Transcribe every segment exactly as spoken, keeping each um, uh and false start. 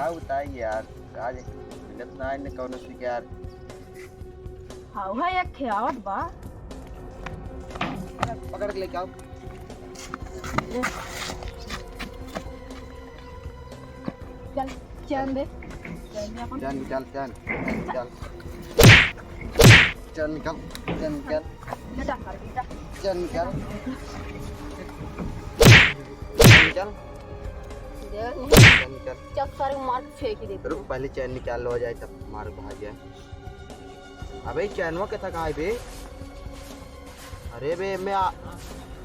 का बताई यार, आज मिलत ना आइने कौनो से यार। हाँ, वह एक खे आवत बा। पकड़ के लेके आओ। ले। चल, चैन दे। चैन दे अपन। चैन निकाल, चैन, चैन निकाल। चैन निकाल, चैन निकाल। बेटा, बेटा। चैन निकाल। चैन निकाल। दे। चैन निकाल। चल, सारे मार फेंक ही देते रुक, हैं। पहले चैन निकाल लो जाए, तब मार भाग जाए। अबे, चैनवा के थका है बे? अरे बे, मैं आ-,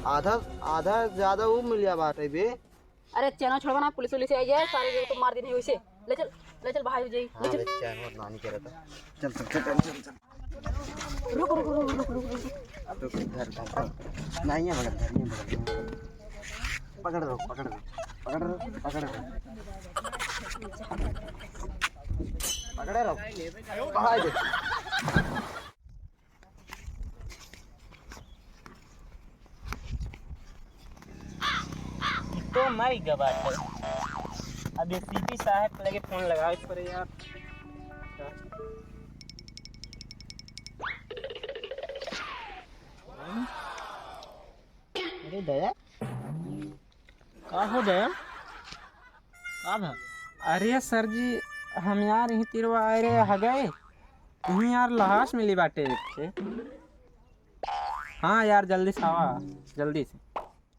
आधा, आधा ज्यादा वो मिल गया बात है बे। अरे चैनवा छोड़वा ना, पुलिस उलिस आ जाए, सारे लोग तो मार देने वैसे। ले चल, ले चल बाहर जाई, ले हाँ, चल। बे, चैनवा नानी के रहता। चल, चल, चल, चल, चल, चल। रुक, रुक, रुक। अब तो घर, घर, घर। नहीं है बगल, घर नहीं है बगल। पकड़ रो, पकड़ रो, पकड़ रो, पकड़ रो। पकड़े रहो। बाहर दे। तो मर गवा था। अब ये सीपी साहब के लगे फोन लगावे के पड़े यार। अरे दया, का हो दया? का भा? अरे सर जी, हम यार यहीं तिरवा आए रहे हगए, यहीं यार लहास मिली बाटे एक ठे। हाँ यार, जल्दी से आवा, जल्दी से।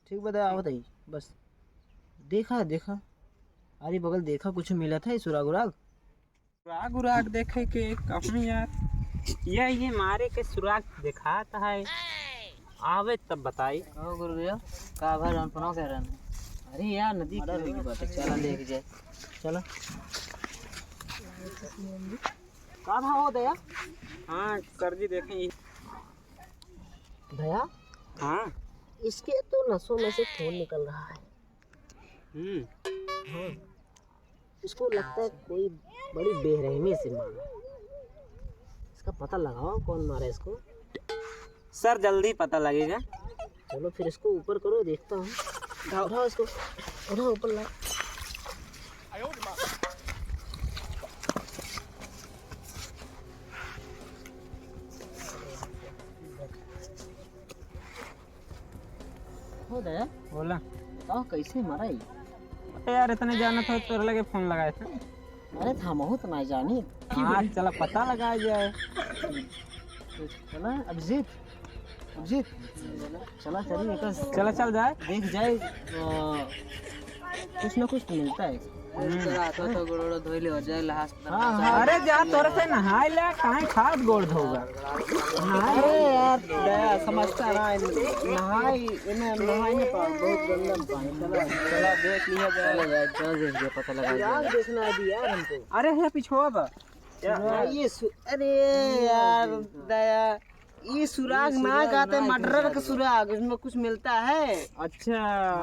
ठीक बा, आवत हई, बस। देखा, देखा, अरे बगल देखा, कुछ मिलत है सुराग उराग? सुराग उराग देखे के कहूँ यार, ये, ये मारे के सुराग देखात है, आवे तब बताई। कहो गुरुदेव, का भर हम पुनः कह रहे हैं? अरे यार, नदी मर्डर हो गई बात है, चला लेके जाए, चला। का भा हो दया? हाँ सर जी, देखें। दया? हाँ। इसके तो नसों में से खून निकल रहा है। हम्म। हाँ। इसको लगता है कोई बड़ी बेरहमी से मारा। इसका पता लगाओ, कौन मारा इसको। सर, जल्दी पता लगेगा। चलो फिर इसको ऊपर करो, देखता हूँ। उठाओ। उठाओ इसको, उठाओ ऊपर लाओ। हो दया। बोला। बताओ कैसे मरा ई? अरे यार, इतने जानत हो, तोरे लगे फोन लगाए थे। अरे, त हमहू त नाहीं जानी। हाँ, चला पता लगाया जाए। चला, अभिजीत, अभिजीत, चला, चली, एकर चला, चल जाए। देख जाए, अ, कुछ ना कुछ तो मिलता है। हम्म। चला, तो, तो गोड़ धोई ले हो जाए, लहास हाँ, हाँ। अरे, जा, तोरे से नहाए ले, काहे खात गोड़ धोगा? नहाए। अरे यार, दया, समझता ना, नहाई, इन्हें नहाई नहीं पाओ, बहुत गंदा पानी। चला, चला, देख लिया जाए। चला जाए, चल, देख लिया, पता लगा लिया। देखना है अभी यार हमको। अरे, है पिछुआ बा। क्या? हाँ, ये सु-, अरे यार, दया, ये सुराग ये ना सुराग कहते, ना मर्डर कहते का यार। सुराग, इसमें कुछ मिलता है? अच्छा,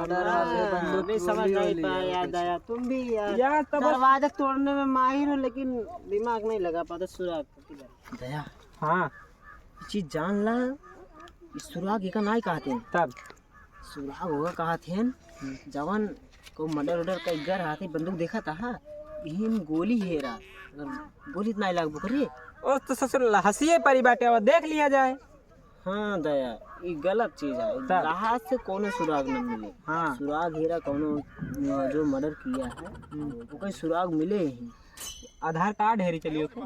मर्डर हाँ, वाले बंदूक अभी समझ गोली नहीं वोली पाया है यार, कुछ। दया, तुम भी यार, यार, तब दरवाजा तोड़ने में माहिर हो, लेकिन दिमाग नहीं लगा पाते सुराग को किधर। दया। हाँ। ये चीज जान ला, ये सुराग एका नाहीं कहते हैं। तब? सुराग होगा कहत हेन, जवन को मर्डर उर्डर कई गर हाथे बंदूक देखा था, हाँ? इहिन गोली हेरा, अगर गोली त नाहीं लागबो करी। ओ तो ससुर हंसिए परी बाटे, अब देख लिया जाए। हाँ दया, ई गलत चीज है। तब? लहास से कोनो सुराग न मिले। हाँ। सुराग हेरा कोनो, अ, जो मर्डर किया है, हम्म। ओकर सुराग मिले ही। आधार कार्ड हेरी चलियो के?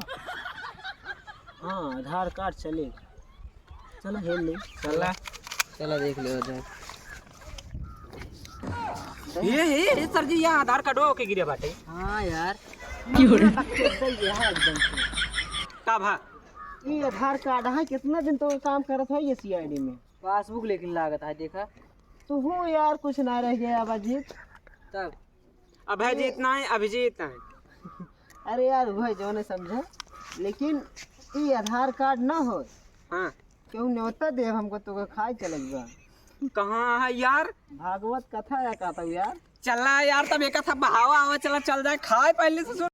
हाँ, आधार कार्ड चले। चला, हेर ले। चला। चला, देख ले, हो जाए। ये, ये, ये सर जी, यहाँ आधार कार्ड हो के गिरे बाटे। हाँ यार। क्यों रे? एकदम से। का भा? ये आधार कार्ड है, कितना दिन तो काम करत है ये सीआईडी में। पासबुक लेकिन लागत है, देखा। तो हो यार, कुछ ना रह गया अब अजीत। तब? अभय जीत ना है, अभिजीत ना है। अरे यार, वह जौने समझे, लेकिन ई आधार कार्ड ना हो। हाँ। क्यों न्योता देव हमको तो खाए चलत बा। कहाँ है यार? भागवत कथा या कहता हूँ यार। चला यार, तब एक था बहावा आवा, चला चल जाए, खाए पहले से।